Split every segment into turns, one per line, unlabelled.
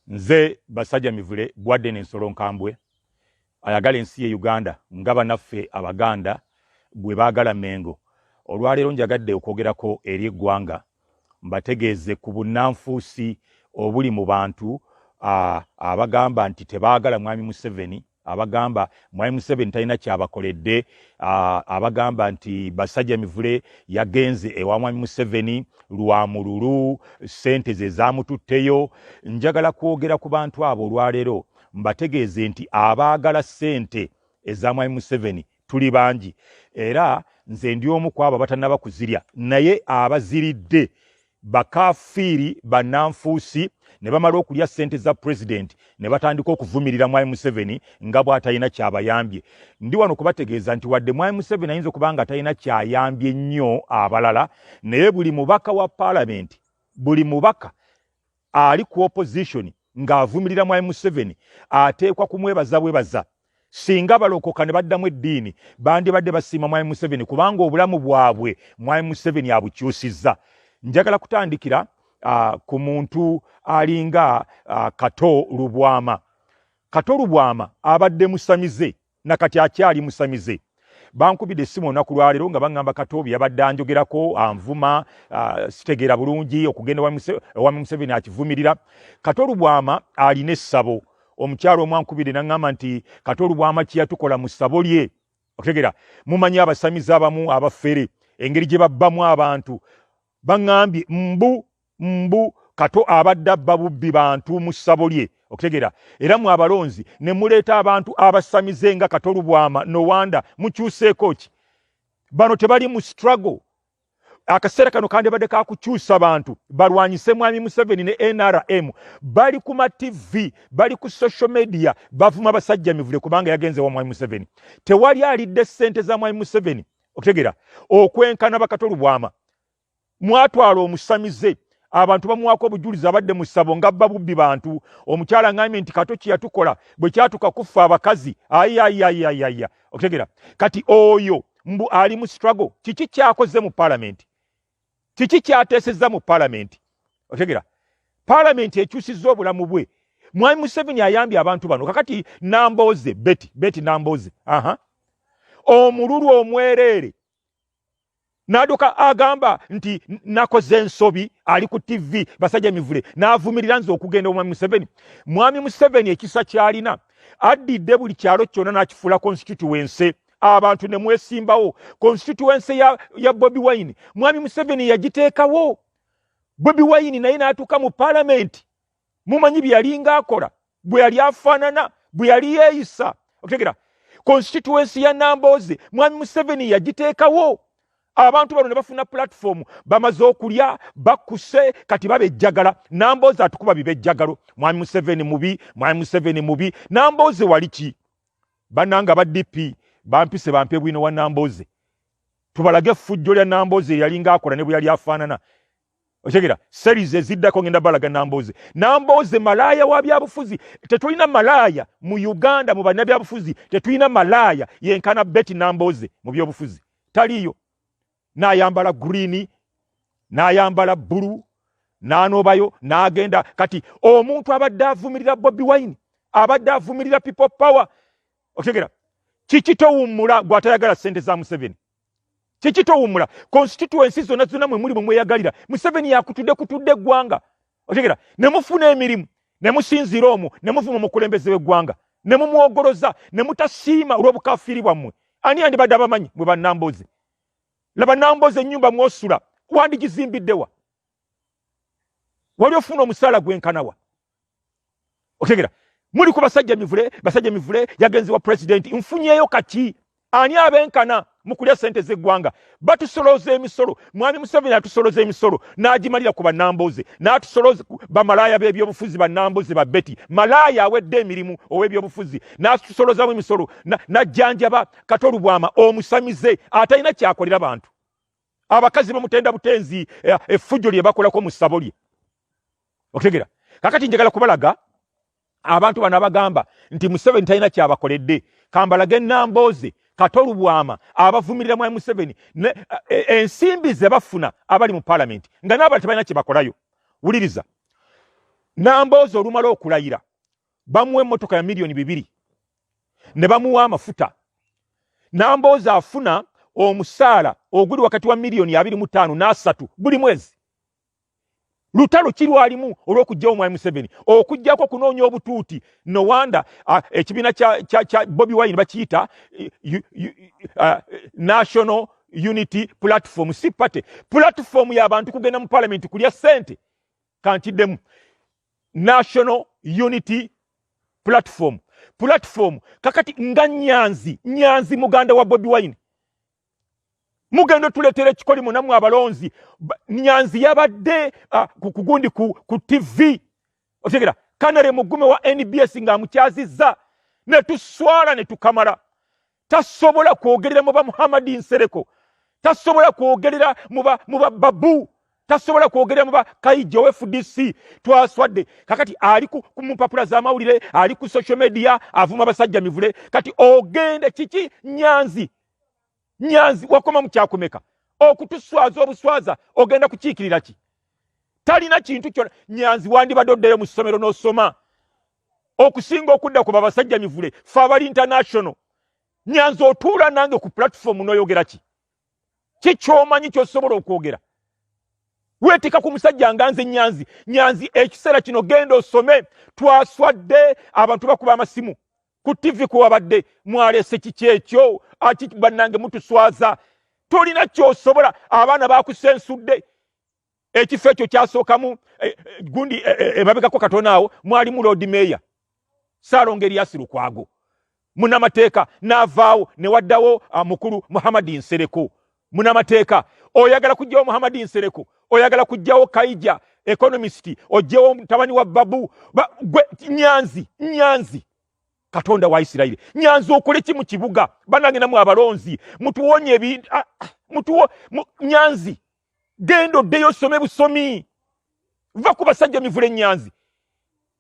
Nze Basajja Mivule Bwadde n'ensolo nkambwe ayagala ensi ye Uganda nga banaffe Abaganda bwe baagala Mengo. Olwaleero njagadde okwogerako eri eggwanga mbategeeze ku bunnanfuusi obuli mu bantu abagamba nti tebaagala Mwami Museveni, abagamba Mwami Museveni talina kyabakoledde, abagamba nti Basajja Mivule yagenze ewa Mwami Museveni lwa mululu, ssente ze zaamututteyo. Njagala kwogera ku bantu abo olwaleero mbategeeze nti abaagala ssente eza Mwami Museveni tuli bangi, era nze ndi omu ku abo abatannaba kuzirya, naye abaziridde bakafiiri bannanfuusi ne bamala okulya ssente za pulezidenti ne batandika okuvumirira Mwami Museveni nga bw'atalina kyabayambye. Ndi wano kubategeeza nti wadde Mwami Museveni ayinza okuba nga talina kyayambye nnyo abalala, naye buli mubaka wa paalamenti, buli mubaka ali ku opposition ng'avumirira Mwami Museveni ateekwa kumwebaza bwebaza. Singa balokoka ne baddamu eddiini bandibadde basiima Mwami Museveni, kubanga obulamu bwabwe Mwami Museveni abukyusizza. Njagala kutandikira ku muntu alinga Kato Lubwama. Kato Lubwama abadde musamize na kati akyali musamize. Bankubidde essimu olunaku lwaleero nga baŋŋamba Kato bye yabadde anjogerako anvuma, sitegeera bulungi okugenda ewa Museveni akivumirira. Kato Lubwama alina essabo. Omukyalo omu ankubidde n'aŋŋamba nti Kato Lubwama kye yatukola mu ssabo lye. Otegera, mumanyi abasamize abamu abafere engeri gye babbamu abantu. Baŋŋambye mbu Kato abadde abba bubbi bantu mu ssabo lye. Okutegera, era mwe abalonzi ne muleeta abantu abasamize nga Kato Lubwama nowanda mukyuseeko ki? Bano tebali mu struggle. Akaseera kano kandibadde ka kukyusa bantu balwanyise Mwami Museveni ne NRM. Bali ku ma TV, bali ku social media, bavuma Basajja Mivule kubanga yagenze wa Mwami Museveni. Tewali alidde ssente za Mwami Museveni. Okutegera, okwenkana Bakato Lubwama. Mwatwala omusamize, abantu bamuwaako obujulizi abadde mu ssabo nga bba bubbi bantu. Omukyala ngambye nti Kato kye yatukola bwe kyatuka kuffa abakazi, ayayayayaya. Okutegera, kati oyo mbu ali mu struggle, kiki kyakoze mu palamenti? Kiki kyateesezza mu palamenti? Otegera, palamenti ekyusizza obulamu bwe. Mwami Museveni ayambye abantu bano. Kakati Namboze Betty, Betty Namboze, aha, omululu omwereere n'adduka agamba nti nakoze ensobi, ali ku TV Basajja Mivule n'avumirira nze okugenda Omwami Museveni. Mwami Museveni ekisa ky'alina, addidde buli kyalo kyonna n'akifuula constituency, abantu ne mwesimbawo. Constituency ya Bobi Wine Mwami Museveni yagiteekawo. Bobi Wine naye n'atuuka mu palamenti. Mumanyi bye yalinga akola, bwe yali afaanana, bwe yali yeeyisa. Okutegera, constituency ya Namboze Mwami Museveni yagiteekawo. Abantu bano ne bafuna platform, bamaze okulya bakkuse, kati babejjagala. Namboze atukuba bibejjagalo, Mwami Museveni mubi, Mwami Museveni mubi. Namboze wali ki? Bannanga ba DP bampise bampe bwino wa Namboze, tubalage effujjo lya Namboze yalinga akola ne bwe yali afaanana. Otegera, series eziddako ngenda balaga Namboze. Namboze malaaya wa byabufuzi. Tetulina malaaya mu Uganda mu bannabyabufuzi, tetulina malaaya yenkana Betty Namboze mu byobufuzi, taliiyo. N'ayambala green, n'ayambala blue, n'anobayo n'agenda. Kati omuntu abadde avumirira Bobi Wine, abadde avumirira People Power, otegera, kiki towummula gw'atayagala ssente za Museveni? Kiki towummula? Constituency zonna zonna mwe muli mwe mweyagalira, Museveni yakutudde kutudde eggwanga. Otegera, ne mufuna emirimu ne musinziira omwo ne muvuma omukulembeze w'eggwanga ne mumwogoloza ne mutasiima olw'obukafiiri bwammwe. Ani yandibadde abamanyi mwe bannamboze? Laba Namboze, ennyumba mwosula wandigizimbiddewa? Wali ofuna omusaala gwenkanawa? Otegera, muli ku Basajja Mivule, Basajja Mivule yagenze wa pulezidenti, nfunyeeyo kaki? Ani abenkana mu kulya ssente z'eggwanga? Batusoloza emisolo. Mwami Museveni atusoloza emisolo n'agimalira ku bannamboze, n'atusoloza bamalaaya b'ebyobufuzi, bannamboze ba Betty malaaya awedde emirimu ow'ebyobufuzi, n'atusolozamu emisolo, n'ajjanjaba Kato Lubwama omusamize atalina kyakolera bantu. Abakazi bamutenda butenzi effujjo lye bakolako mu ssabo lye. Otegera, kakati njagala kubalaga abantu bano abagamba nti Museveni talina kyabakoledde. Kambalage Namboze, Kato Lubwama abavumirira Mwami Museveni ensimbi ze bafuna abali mu palamenti nga n'abalala tebalina kye bakolayo. Wuliriza. Nambooze olumala okulayira bamuwa emmotoka ya 2 miliyoni ne bamuwa amafuta. Nambooze afuna omusaala oguli wakati wa miliyoni 25 n'asatu buli mwezi. Lutalo kirwalimu olw'okugjawo Mwami Museveni, okugjako okunoonya obutuuti. No wonder ekibiina kya Bobi Wine bakiyita National Unity Platform, si party. Platform y'abantu kugenda mu parliament kulya ssente. Kankiddemu, National Unity Platform, platform. Kakati nga Nyanzi, Nyanzi muganda wa Bobi Wine, mugenda otuleetera ekikolimo nammwe abalonzi. Nyanzi yabadde kugundi ku TV, otegera Canary Mugume wa NBS ng'amukyazizza, ne tuswala ne tukamala. Tasobola kwogerera mu ba Muhammadi Nsereko, tasobola kwogerera mu ba Babu, tasobola kwogerera mu ba Kaija owa FDC. Twaswadde. Kakati ali ku mpapula z'amawulire, ali ku social media, avuma basajja mivule. Kati ogende kiki? Nyanzi, Nyanzi wakoma mu kyakumeka okutuswaza obuswaza? Ogenda kukiikirira ki? Talina kintu kyona. Nyanzi, wandibadde oddeyo mu ssomero n'osoma okusinga okudda ku babasajja mivule. Fe abali international, Nyanzi, otuula nange ku platform n'oyogera ki? Kikyomanyi kyosobola okwogera? Weetika ku musajja nga nze Nyanzi. Nyanzi, ekiseera kino genda osome. Twaswadde, abantu bakuba amasimu ku TV kwewabadde mwalese kiki ekyo? Bannange, mutuswaza. Tolina kyosobola, abaana bakusensudde. Ekifo ekyo kyasookamu gundi emabegako katono awo mwalimu Lord Mayor Saalongo Erias Lukwago, munamateeka, n'avaawo ne waddawo mukulu Muhammadi Nsereko, munamateeka. Oyagala kugjawo Muhammadi Nsereko, oyagala kugjawo Kaija economist, ogyewo mutabani wa Babu. Gwe Nyanzi, Nyanzi, Katonda wa Isirayiri, Nyanzi, okole ki mu kibuga? Banange namwe abalonzi, mutuwonye ebintu, mutuwo. Nyanzi, genda oddeyo osome busomi, va ku basajja mivule. Nyanzi,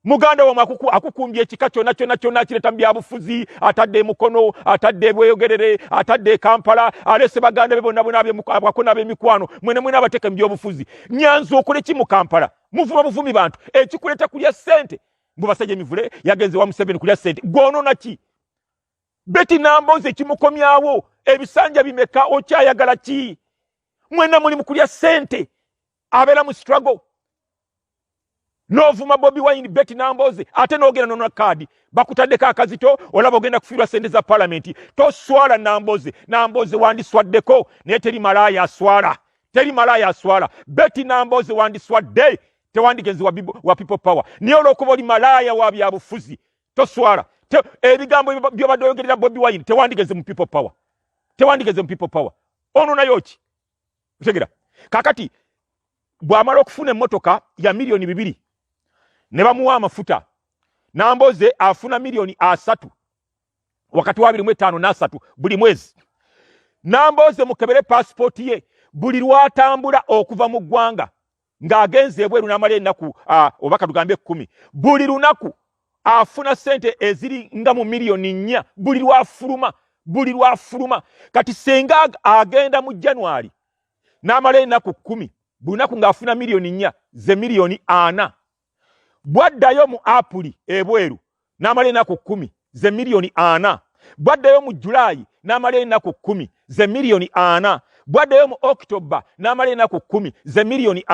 muganda wamwe akukumbye ekika kyonna kyonna kyonna, akireta mu byabufuzi, atadde emukono, atadde ebweyogerere, atadde ekampala, alese baganda be bonna bonna abako n'ab'emikwano, mwene mwene abateeka mu byobufuzi. Nyanzi, okole ki mu Kampala? Muvuma buvumi bantu, ekikuleta kulya ssente. Mbu basajja mivule yagenze wa Museveni kulya ssente. Gwonona ki? Betty Nambooze ekimukomyawo ebisanja bimeka? Okyayagala ki? Mwena muli mu kulya ssente, abeera mu struggle n'ovuma Bobi Wine. Betty Nambooze, ate n'ogenda nona kaadi, bakutaddeko akazito, olaba ogenda kufiirwa sente za palamenti. Toswala, Nambooze? Nambooze, wandiswaddeko, naye teri malaaya aswala, teri malaaya aswala. Betty Nambooze, wandiswadde, tewandigenze wa People Power, naye olwokuba oli malaaya wa byabufuzi, toswala. Ebigambo byobadde oyogerera Bobi Wine, tewandigenze mu People Power, tewandigenze mu People Power. Ono nayo ki? Otegera kakati bw'amala okufuna emmotoka ya 2 miliyoni ne bamuwa amafuta, Namboze afuna 30 miliyoni, wakati wa 25 n'asatu buli mwezi. Namboze, mukebere pasipooti ye. Buli lwatambula okuva mu ggwanga ng'agenze ebweru n'amala ennaku oba katugambe 10, buli lunaku afuna sente eziri nga mu 4 miliyoni buli lwafuluma, buli lwafuluma. Kati senga agenda mu January n'amala ennaku 10, buli lunaku ng'afuna 4 miliyoni, ze 40 miliyoni. Bwaddayo mu Apuli ebweru n'amala ennaku 10, ze 40 miliyoni. Bwaddayo mu Julayi n'amala ennaku 10, ze 40 miliyoni. Bwaddayo mu Okitoba n'amala ennaku 10, ze 40 miliyoni.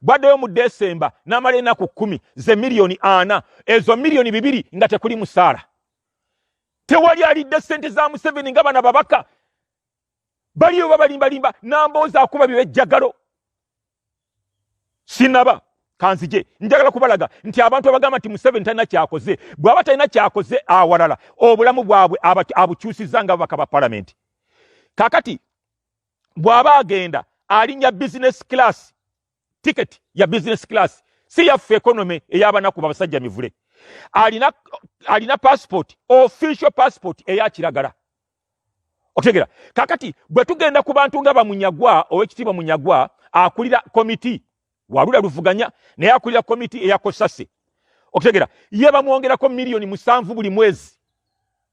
Bwaddayo mu Desemba n'amala ennaku 10, ze 40 miliyoni. Ezo 2 miliyoni nga tekuli musaala. Tewali alidde sente za Museveni nga bana babaka baliyo babalimbalimba. Namboozi akuba bibejjagalo. Sinaba kanzije, njagala kubalaga nti abantu abagamba nti Museveni talina kyakoze, bw'aba talina kyakoze awalala, obulamu bwabwe abukyusizza nga babaka ba palamenti. Kakati bw'aba agenda alinnya business class, ticket ya business class, si yaffe economy ey'abanaku babasajja mivule. Alina passport, official passport eya kiragala. Otegera kakati bwe tugenda ku bantu nga bamunyagwa, owekitiibwa Munyagwa akulira komiti walula luvuganya, naye akulira komiti eyakosase. Okutegera ye bamwongerako 7 miliyoni buli mwezi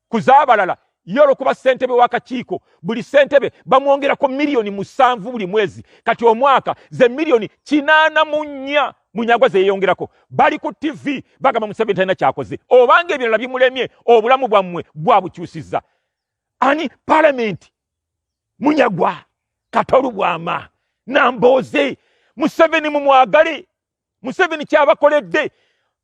kuzaabalala. Ye olwokuba ssentebe w'akakiiko, buli ssentebe bamwongerako 7 miliyoni buli mwezi. Kati omwaka ze 84 miliyoni. Munyagwa zeyeyongerako. Bali ku TV bagamba Museveni talina kyakoze, obanga ebirala bimulemye, obulamu bwammwe bwabukyusizza. Ani palamenti? Munyagwa, Kato Lubwama, Nambooze. Museveni mumwagale. Museveni kyabakoledde,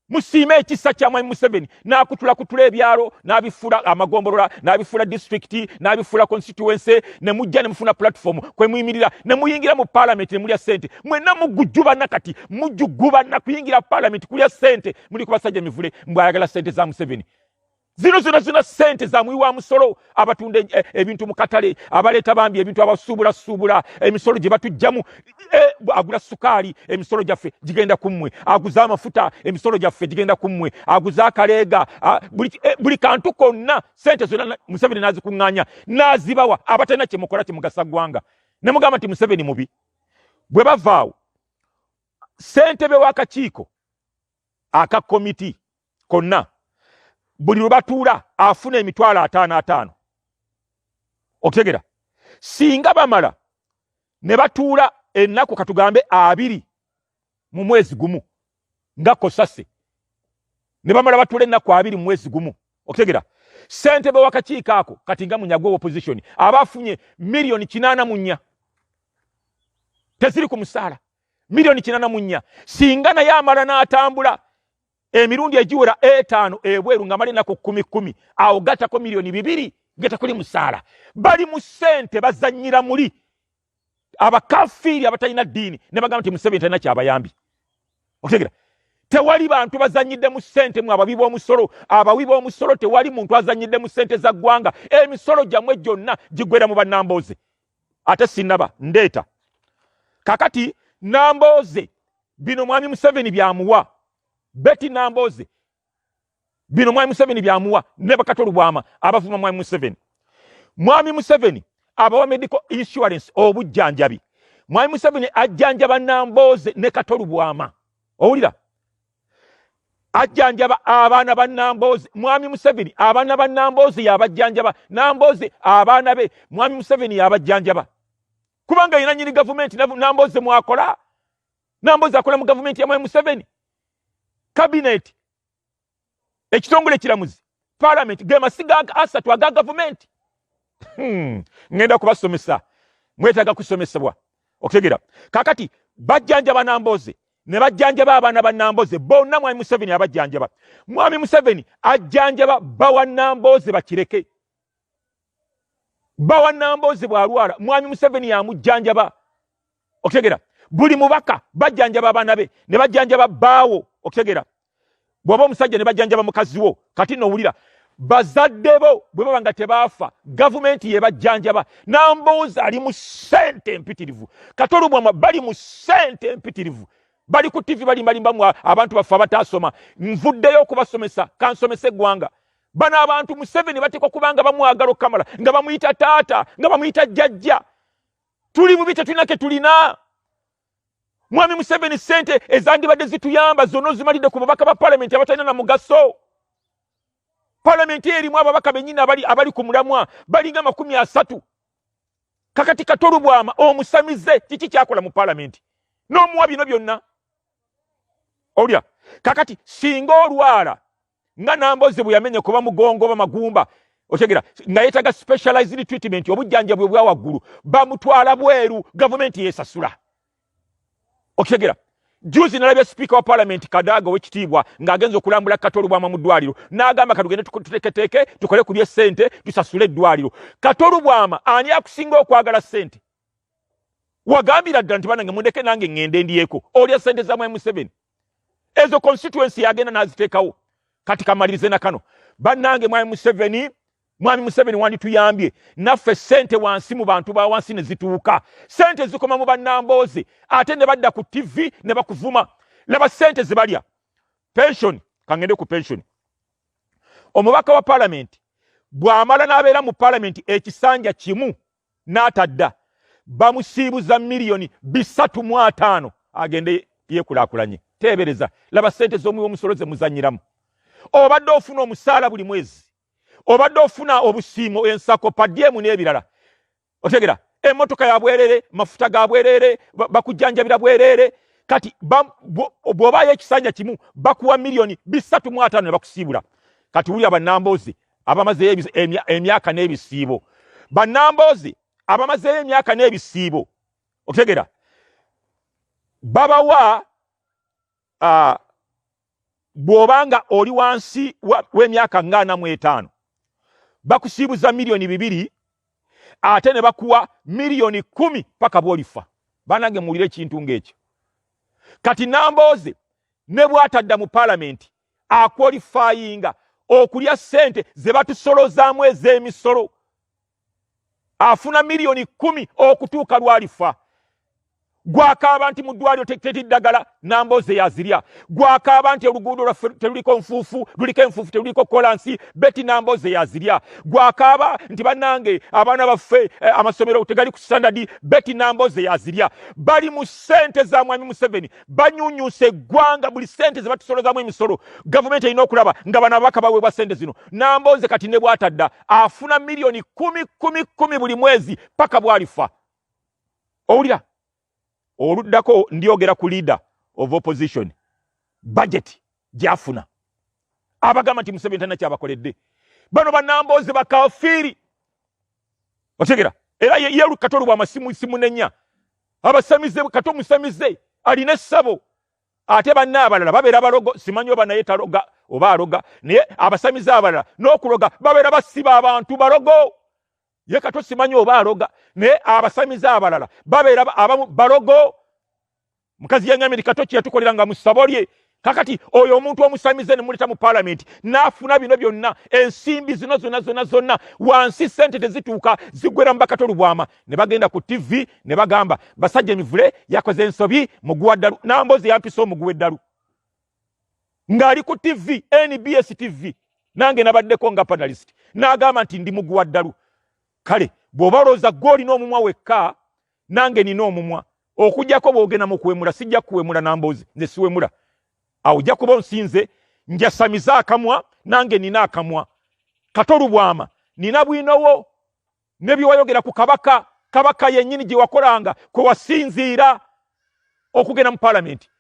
musiime ekisa kya Mwami Museveni n'akutulakutula ebyalo n'abifuula amagombolola n'abifuula disitulikiti n'abifuula constituency, ne mujja ne mufuna platform kwe muyimirira ne muyingira mu palamenti ne mulya ssente. Mwenna mugujjubana, kati mujugubana kuyingira palamenti kulya ssente. Muli ku basajja mivule, mbwayagala ssente za Museveni. Zino zona zona sente za muwi wa musolo, abatunda ebintu mu katale, abaleeta bambi ebintu, abasuubulasuubula, emisolo gye batujjamu. Agula sukaali, emisolo gyaffe gigenda ku mmwe. Aguza amafuta, emisolo gyaffe gigenda ku mmwe. Aguza akaleega, buli kantu konna, sente zonna Museveni n'azikuŋŋaanya n'azibawa abatalina kyemukola kyemugasa ggwanga, ne mugamba nti Museveni mubi. Bwe bavaawo, ssentebe w'akakiiko aka komiti konna buli lwe batuula afuna 550,000. Okutegera, singa bamala ne batuula ennaku katugambe 20 mu mwezi gumu, nga kosase ne bamala batuula ennaku 20 mu mwezi gumu, okutegera, ssentebe w'akakiiko ako kati nga Munyagwa opposition aba afunye miliyoni 84, teziri ku musaala, miliyoni 84. Singa naye amala n'atambula emirundi egiwera 5 ebweru nga mala ennaku 10 10, awo gatako miliyoni 2 getakuli musaala. Bali mu ssente, bazannyira muli abakafiiri abatalina ddiini ne bagamba nti Museveni talina kyabayambi. Okutegera, tewali bantu bazanyidde mu ssente mu abawi b'omusolo, abawi b'omusolo. Tewali muntu azanyidde mu ssente za ggwanga. Emisolo gyammwe gyonna gigwera mu bannambooze. Ate sinnaba ndeeta kakati Nambooze, bino Mwami Museveni byamuwa. Beti Nambooze, bino Mwami Museveni byamuwa ne Bakato Lubwama abavuma Mwami Museveni. Mwami Museveni abawa medical insurance, obujjanjabi. Mwami Museveni ajjanjaba Nambooze ne Kato Lubwama. Owulira, ajjanjaba abaana ba Nambooze. Mwami Museveni abaana ba Nambooze yabajjanjaba. Nambooze abaana be Mwami Museveni yabajjanjaba, kubanga yina nyini gavumenti. Nambooze mwakola, Nambooze akola mu gavumenti ya Mwami Museveni. Cabinet, ekitongole ekiramuzi, parliament, ge masiga asatu aga gavumenti. Ngenda kubasomesa, mwetaaga kusomesebwa. Okutegera, kakati bajjanjaba Nambooze ne bajjanjaba abaana ba Namboze bonna. Mwami Museveni abajjanjaba. Mwami Museveni ajjanjaba bawa Namboze, bakireke bawa Namboze. Bw'alwala, Mwami Museveni yamujjanjaba. Okutegera, buli mubaka bajjanjaba abaana be ne bajjanjaba bbaawo. Okutegera, bw'oba omusajja ne bajjanjaba mukazi wo. Kati nowulira, bazadde bo bwe baba nga tebaafa, gavumenti yebajjanjaba. Namboozi ali mu ssente empitirivu, Kato Lubwama bali mu ssente empitirivu, bali ku TV balimbalimbamu abantu baffe abataasoma. Nvuddeyo okubasomesa, kansomesa eggwanga. Bano abantu Museveni bateekwa kubanga bamwagala okukamala, nga bamuyita taata, nga bamuyita jjajja. Tuli bubi, tetulina ke tulina. Mwami Museveni, ssente ezandibadde zituyamba zonna ozimalidde ku babaka ba palamenti abatalina na mugaso. Palamenti erimu ababaka bennyini abali ku mulamwa balinga 30. Kakati Kato Lubwama omusamize kiki kyakola mu palamenti n'omuwa bino byonna olya? Kakati singa olwala nga Nambozi bwe yamenye kuba mugongo oba magumba, otegera, nga yeetaga specialized treatment, obujjanjabi obwa waggulu, bamutwala bweru, gavumenti yeesasula. Okitegera, juzi nalabye sipiika wa palamenti Kadaga owekitiibwa ng'agenza okulambula Kato Lubwama mu ddwaliro, n'agamba katugende tuteeketeeke tukole ku byessente tusasule eddwaliro. Kato Lubwama, ani akusinga okwagala ssente? Wagambira ddala nti banange mundeke nange ŋŋende ndyeko. Olya ssente za Mwami Museveni ezo, constituency yagenda n'aziteekawo. Kati kamalirize na kano, bannange. Mwami Museveni, Mwami Museveni, wandituyambye naffe ssente wansi mu bantu ba wansi ne zituuka. Ssente zikoma mu bannambooze, ate ne badda ku TV ne bakuvuma. Laba ssente zebalya. Pension, kangende ku pension. Omubaka wa palamenti bw'amala n'abeera mu palamenti ekisanja kimu n'atadda, bamusiibuza miliyoni 350 agende yeekulaakulanye. Teebereza, laba ssente z'omuwi w'omusolo ze muzannyiramu. Obadde ofuna omusaala buli mwezi, obadde ofuna obusiimo, ensako, per diem n'ebirala. Otegera, emmotoka ya bwerere, mafuta ga bwerere, bakujjanjabira bwerere. Kati bw'obaayo ekisanja kimu bakuwa 350 million ne bakusiibula. Kati wulira bannamboozi abamazeeyo emyaka n'ebisiibo, bannamboozi abamazeeyo emyaka n'ebisiibo, okutegera babawa bw'obanga oli wansi w'emyaka nga 45 bakusiibuza 2 million, ate ne bakuwa 10 million paka bw'olifa. Banange, muwulire ekintu ng'ekyo. Kati Nambooze ne bw'atadda mu paalamenti akwolifayinga okulya ssente ze batusolozaamu ez'emisolo, afuna 10 million okutuuka lwalifa. Gwakaaba nti mu ddwaliro tetiddagala, Nambooze yazirya. Gwakaaba nti oluguudo lwaffe teruliko nfuufu, luliko enfuufu, teruliko kolansi, Betty Nambooze yazirya. Gwakaaba nti bannange abaana baffe amasomero tegali ku standard, Betty Nambooze yazirya. Bali mu ssente za mwami Museveni, banyunyusa eggwanga. Buli ssente ze batusolozamu emisolo, gavumenti erina okulaba nga bano ababaka baweebwa ssente zino. Nambooze kati ne bwatadda afuna 10 10 10 10 buli mwezi paka bwalifa. Owulira, oluddako ndyogera ku leader of opposition, budget gyafuna. Abagamba nti Museveni talina kyabakoledde, bano banamboozi bakafiiri, otegera? Era ye Kato Lubwama simunenya, abasamize. Kato musamize, alina essabo, ate banne abalala babeera balogo. Simanyi oba naye taloga oba aloga, naye abasamize abalala n'okuloga babeera basiba abantu, balogo. Ye Kato simanyi oba aloga, naye abasamize abalala babeera abamu balogo. Mukazi yangambye nti Kato kyeyatukolera nga mu ssabo lye. Kakati oyo omuntu omusamize ne muleta mu paalamenti n'afuna bino byonna, ensimbi zino zonna zonna zonna, wansi sente tezituuka, ziggwera mu bakato Lubwama. Ne bagenda ku TV ne bagamba basajja emivule yakoze ensobi, muguwa ddalu. Namboozi yampisa omuguwa eddalu ng'ali ku TV, NBS TV, nange nabaddeko nga panelist, n'agamba nti ndi muguwa ddalu. Kale bw'oba olowooza gwe olina omumwa wekka, nange nina omumwa. Okujjako bw'ogenda mu kuwemula, sijja kuwemula Namboozi, nze siwemula. Awo ojja kuba onsinze, njasamiza akamwa, nange nina akamwa. Kato Lubwama, nina bwinowo ne byewayogera ku kabaka, kabaka yennyini gye wakolanga kwe wasinziira okugenda mu paalamenti.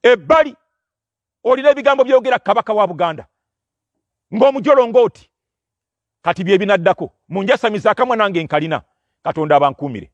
Ebbali olina ebigambo byogera kabaka wa Buganda ng'omujolongooti. Kati bye binaddako, munjasamiza akamwa, nange nkalina. Katonda abankuumire.